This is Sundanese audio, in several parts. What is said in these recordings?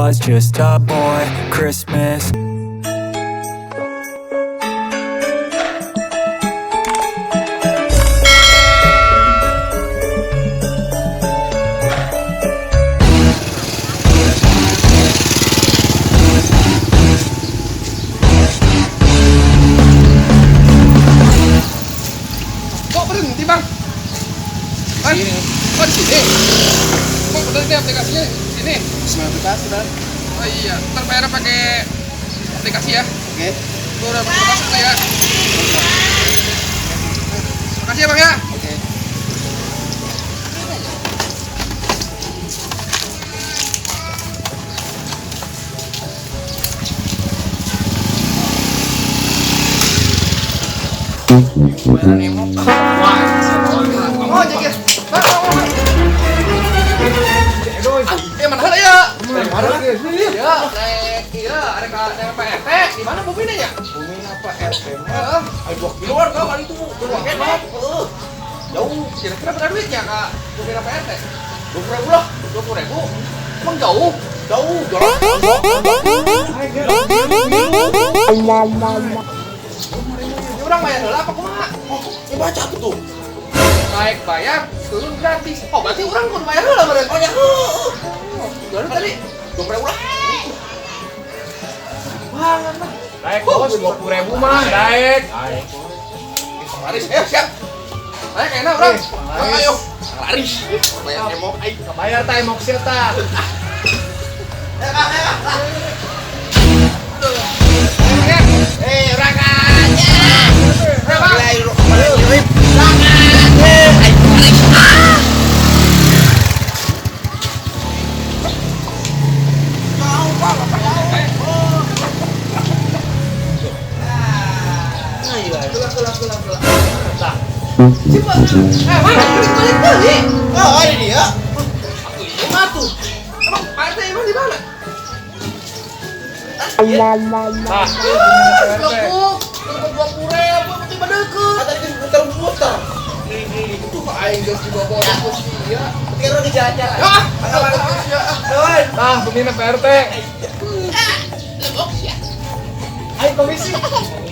was just a boy, Christmas. Kok berhenti, Bang? Hah? Kok di sini? Kok bener ini aplikasinya di sini? Semua aplikasi, Bang. Oh iya, ntar bayarnya pakai aplikasi ya. Oke. Gua udah masuk tuh ya. Makasih ya, Bang ya. Oke. Bayaran emok. Wah, kamu aja ya. Bang, bang, bang. Mana ya? Mana? Iya, naik iya, ada ka naik Pak RT. Di mana Bumina ya? Bumi apa RT mah? Heeh. Ayo 2 kilo kan kali itu. 2 kilo. Heeh. Jauh. Kira-kira berapa duitnya Kak? Bumina Pak RT? 20.000 lah. 20.000? Emang jauh? Jauh, jalan. Ini orang bayar heula apa kumaha? Oh, ini baca tuh tuh. Naik bayar, turun gratis. Oh, berarti orang kudu bayar heula meureun. Oh ya, heeh. Baru tadi 20.000 lah. Banget mah. Naik bos, 20.000 mah, naik. Laris, ayo siap. Naik enak orang. Ayo. Laris. Bayar emok aing. Bayar ta emok sia ta. Eh, rakannya. Ayo, Bang. Rakan. Aing laris. Ah. Jauh, Bang, apa jauh? Lah. Coba. Bang, balik deui. Oh, ada dia. Atuh ieu mah tuh. Emang Pak RT emang di mana? Tah, Lekuk, lekuk 20.000, penting mah deukeut. Tadi kan muter-muter. Itu mah aing geus dibawa ku sia. Ketika lu jalan-jalan. Ya, lekuk sia. tah Bumina Pak RT. Lekuk sia. Ayo komisi.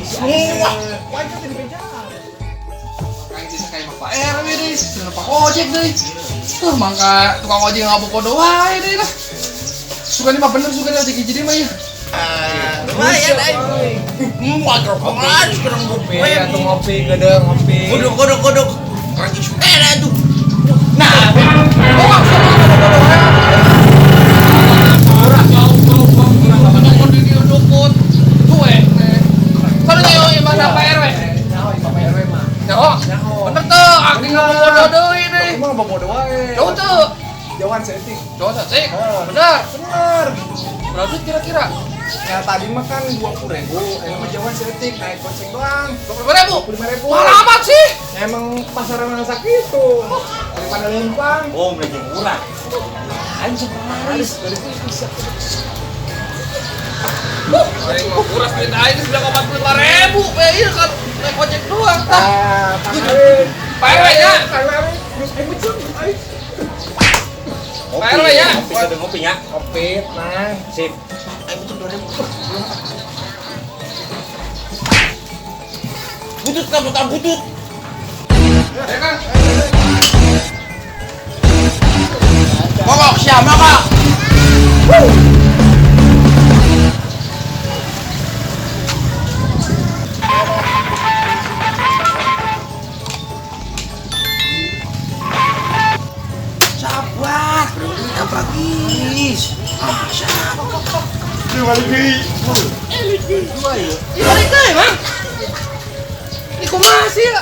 Semua. Wajar di meja. Aing sisa kayak Pak RW deui, cenah Pak Ojek deui. Tuh mangka tukang ojek ngabobodo wae deui lah. Suka ini mah bener suka ojek hiji deui mah ya. Lumayan aing. Wah, rokok laris kurang Ngopi atuh ngopi gede ngopi. Kodok kodok kodok. Lagi sepeda tuh. Nah, Oh, ngabobodo wae. Nyaho Pak RW mah. Nyaho. Nyaho. Bener tuh, aku ngabobodo deui deui. Emang ngabobodo wae. Jauh tuh. Jauhan seetik. Jauh sih. Bener. Bener. Berapa duit kira-kira? Ya tadi mah kan 20.000, ini mah jauhan seetik, naik goceng doang. 25.000. 25.000. Mahal amat sih. Ya, emang pasaran masa gitu. Daripada lempang. Oh, mereka murah. Anjing laris dari bisa. Aing mah kuras duit aing 945.000. Iya kan naik ojek doang. Tah. Ah, Pak RW. Pak RW nya. Pak RW. Terus aing becung, aing. Pak RW ya. Ngopi sedang ngopi ya. Ngopi, nah. Sip. Aing butuh 2.000. Butut kamu tak butut. Ya kan? Mongok siap, mongok. Sabar, habis. Ah, siapa? Balik deui. Ih, balik deui, Bang. Ini kumaha sih ya?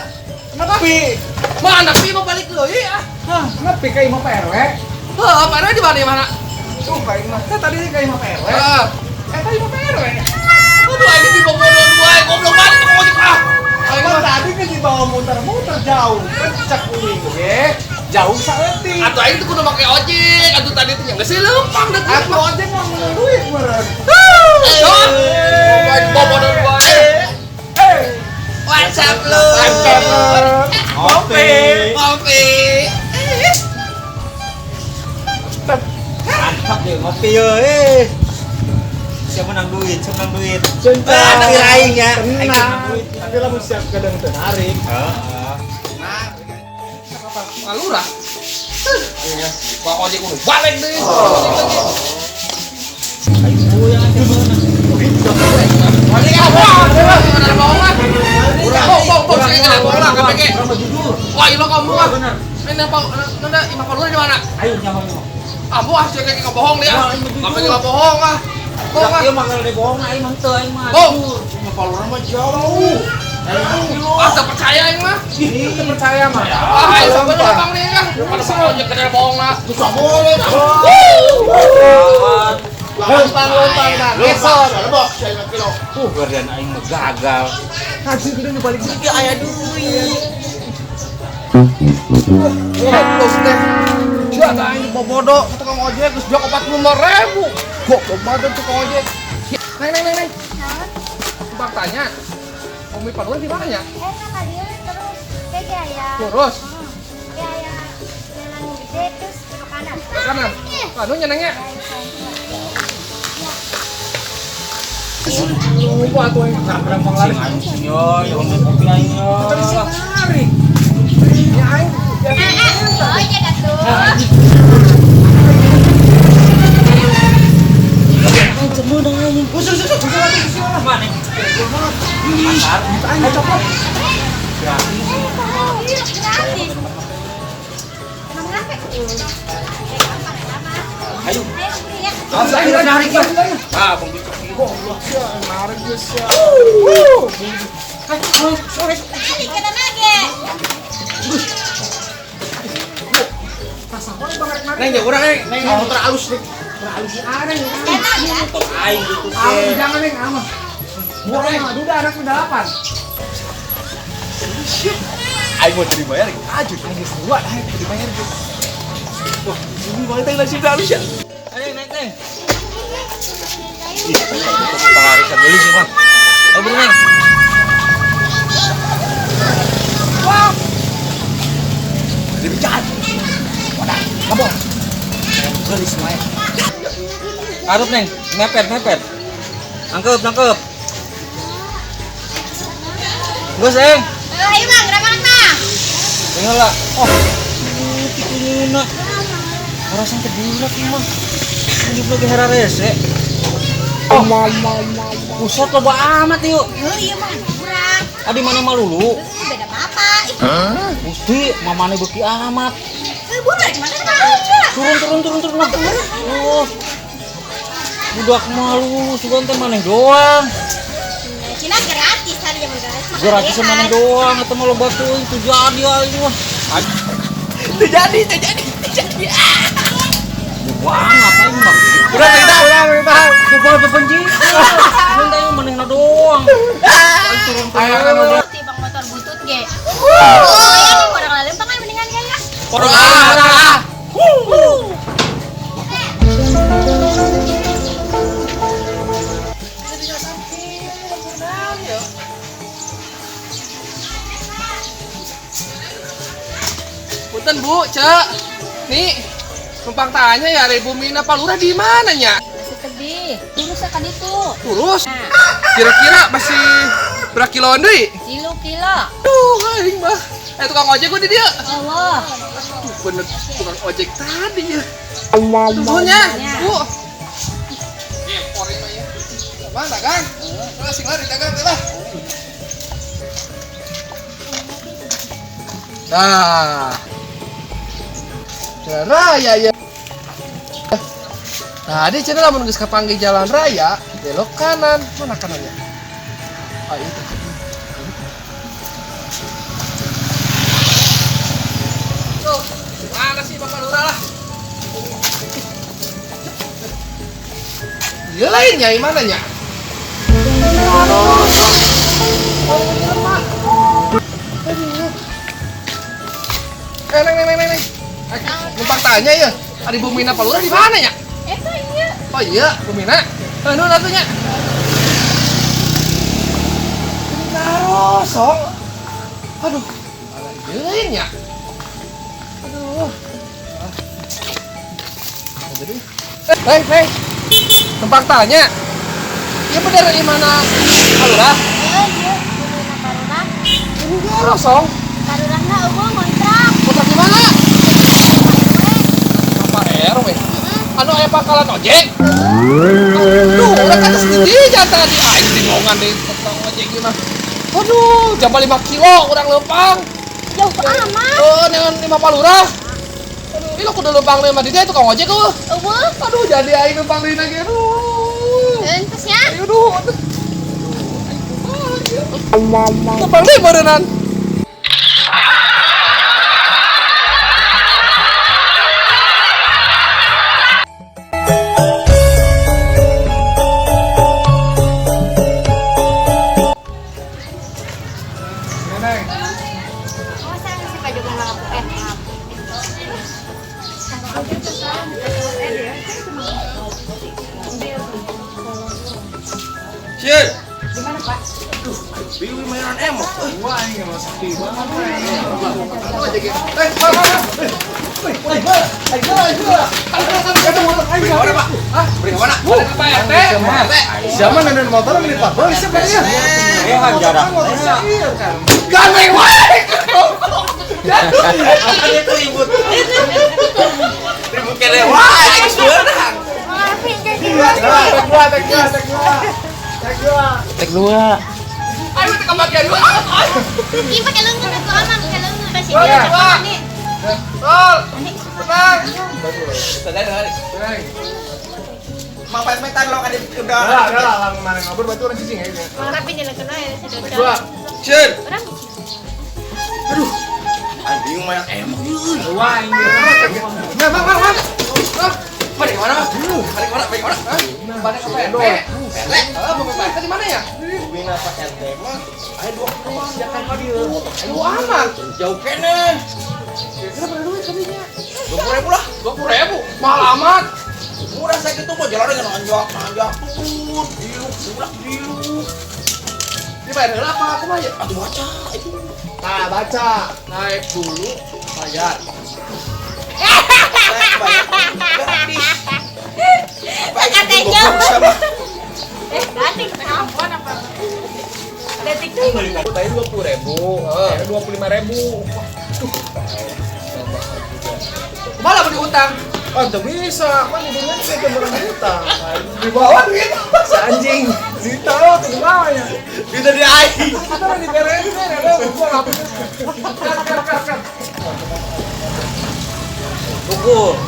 Nepi. Mana pi mau balik deui ah? Hah, nepi ka imah Pak RW. Heuh, Pak RW di mana di mana? Tuh ka imah. Teh tadi ka imah Pak RW. Heeh. Eh, tadi imah Pak RW. Aduh, aing dibobodo wae, goblok banget tukang ojek ah. Aing Emang mah tadi kan dibawa muter-muter jauh. Kan cek uing ge. Jauh saeutik. atuh aing tuh kudu make ojek. Atuh tadi tuh yang geus leumpang deh. Aku ojek mah menang duit meureun. Tuh, bobodo wae. Eh, What's up lu? mantap. Ngopi. Ngopi. Mantap deh ngopi yo. duit, senang duit. Centang. Aing ya. Tenang. Tapi lamun siap kadang teu narik. Heeh. Nah, apa ngalurah? Iya, Pak ojek kudu balik deui. Ojek lagi. Ayo yang aja mana? Ojek ah, wah, ada bohong ah. Bohong, bohong, bohong, saya nggak bohong lah, KPG. Wah, ilo kamu ah. Ini apa? Nanda, imah Pak Lurah di mana? Ayo nyawa nyawa. Ah, buah, saya kayak bohong dia. KPG lah bohong ah. Bohong ah. Iya mah kalau bohong aing mah teu aing mah. Bohong. Imah Pak Lurah mah jauh. Ah, tak percaya aing mah. Ini teu percaya mah. Ah, aing bener bang nih kan. Pada sama ojek kena bohong lah. Tukang boleh. Lontang lontang nah. Ngesor. Guardian aing mah gagal. Haji gede nu balik. Ieu aya duit. Goblok teh. Sia teh aing bobodo ke tukang ojek geus jok 45.000. Goblok banget tukang ojek. Neng neng neng neng. Bang tanya. Umi Pak Lurah di mana ya? Enak dia terus kayak aya. Lurus. Kayak aya jalan gede terus ke kanan. Ke kanan. Aduh nyenengnya. Lupa tuh yang gampang lari. Yo, yo kopi aing yo. Tadi sih narik. Ya aing. Ojek atuh. Aing cemun aing. Usul usul usul lagi usul lah. Mana? Pasar. Aing copot. Gratis. Gratis. Emang berapa? Ayo. Ayo beli ya. Ayo narik lah. Ah, bang Goblok sia, narik geus sia. Tadi kena nage. Neng jauh urang neng. Neng motor alus nih. Motor alus. Neng. Enak ya. Aing gitu Ah, teh. jangan neng, ama. Murah, duda anak 8. Aing mau jadi bayar aja. Aing geus dua, aing dibayar geus. Wah, ini banget yang langsung halus ya. Ayo naik neng. Ih, pengarisan beli sih bang. Ayo buru neng. Wah, Jadi bicara. Wadah, kamu. Beli semuanya. Arut neng, mepet mepet. Nangkep nangkep. Gus neng. Ayo bang, berapa mah? Tinggal lah. Oh, tikunguna. Perasaan kebulat nih mah. Ini lagi hera rese. Oh, pusat loba amat yuk. Iya mah kurang. Adi mana malulu? Beda bapak. Ih, Gusti, mamane beuki amat. budak gimana aja. Turun turun turun turun lah. Oh. Budak malu, sugan teh maneh doang. Cina gratis tadi yang gratis. Gratis maneh doang atau mau loba teuing teu jadi aing mah. terjadi, terjadi, terjadi. Wah, ngapain mah? Udah cerita, udah cerita. Coba bebenci. Mun teh manehna doang. Aing turun Ayo, turun. ayo, Si bang motor butut ge. Oh, ya nih orang lalempang kan mendingan ya ya. Ah, Punten Bu, Cek. Nih, numpang tanya ya, Ibu Mina Pak Lurah di mana nya? Masih tebih. Lurus kan itu. Lurus. Nah, Kira-kira masih berapa kiloan deui? kilo kilo. Duh, aing mah. Tukang ojek gua di dia. Allah. Aduh, bener tukang ojek tadi ya. Nuhun ya, Bu. Gempor ini mah ya. Bang, dagang. Terus sing lari dagang teh lah. Nah. Jalan raya ya. Tadi cenah lamun geus kapanggih jalan raya, belok kanan. Mana kanannya? Ah, itu. Tuh, mana sih Bapak Lurah lah? Iya lainnya, mana nya? Eh, neng, neng, neng, neng. Numpang tanya ya, ada Bu Mina Pak Lurah di mana ya? Itu iya. Oh iya, Bu Mina. Nuhun atuh nya. Karosong. Aduh, alah ieu lain nya. Aduh. Jadi, neng, neng. Numpang tanya. Ieu bener di mana? Kalurah? Heeh, ieu bumina Parurah. Kosong. Parurahna eueuh ngontrak. Kontrak di mana? Pak RW. Anu aya pangkalan ojek. Aduh, urang kata sendiri jangan tadi aing bingungan di tukang ojek ieu mah. Aduh, jam 5 kilo urang leumpang. Jauh amat. Oh, dengan 5 palurah. Aduh, ini kudu leumpang deui mah di dieu tukang ojek eueuh. Eueuh. Aduh, jadi aing leumpang deui lagi. Aduh. Entusnya. Ayo duh. Leumpang deui meureunnan. Neneng. Oh, saya si Pak Jogon maaf. Maaf. Sieun. Gimana, Pak? Bingung mainan emok. Wah, ini mah sepi banget. Beri mana, Pak? Hah? Beri mana? Pak RT. Zaman ada motor ini Pak. Boleh siapa ya? Eh, jarak. Gandeng wae. Itu ribut. Ribut kene wae geus beunang. Maafin jadi. Tek dua, tek dua, tek dua. Tek dua. Aduh, teu kebagian dua. Ini pakai lengan atau aman pakai lengan. Kasih Dua, dia dua. nih. Tol. Tenang. Sadar. Mang pet-petan lo kan udah. Udah, udah lah, mana ngobrol berarti orang cicing ya. Tapi jalan kena ya si Tek dua. Sieun. Orang Aing bingung mainan emok ieu. Wah, ini. Nah, bang, bang, bang. Balik mana? Balik mana? Balik mana? Balik ke Pak RT. RT. Heeh, mau ke Pak RT di mana ya? Bumina Pak RT mah aya 2 kilo siakan ka dieu. Jauh amat. Jauh kene. Kira berapa duit tadinya? 20.000 lah. 20.000. Mahal amat. Murah sakitu mah jalan dengan nanjak, nanjak turun, diluk, bulak, diluk. Ini bayar heula apa aku mah ya? Atuh baca itu. Nah, baca. Naik dulu bayar. Naik bayar gratis. Katanya. Sama. Detik apa? Detik tuh. Tadi 20.000, 25.000. Malah beli utang. Oh, itu bisa. Kan ibunya sih itu orang utang. Di bawah duit. Anjing. Ditaruh tuh di bawahnya. Itu di aing. Kita lagi beresin ya, gua nggak punya. Kat, kat, kat, kat. Pukul.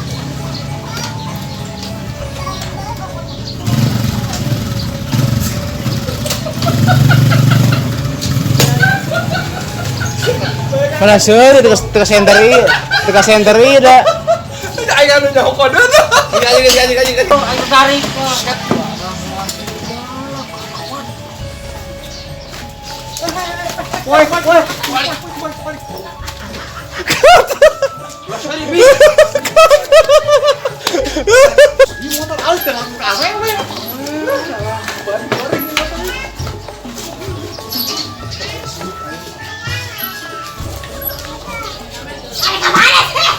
Mana seueur teu center ieu, teu center ieu da. Aing anu nyaho kode tuh. Gaji gaji gaji gaji. Aing tarik. Woi, woi. Di motor alus dengan awewe. Ay, kemana sih?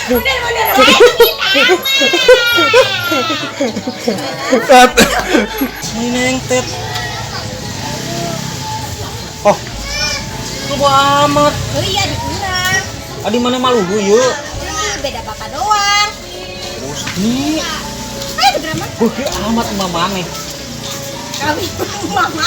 Bener bener. Cut. Ini tet. Oh. Loba amat. Oh iya di urang. Adi mana malu ieu? Beda bapak doang. Gusti. Ayo drama. Beuki amat mama maneh. Kami mama.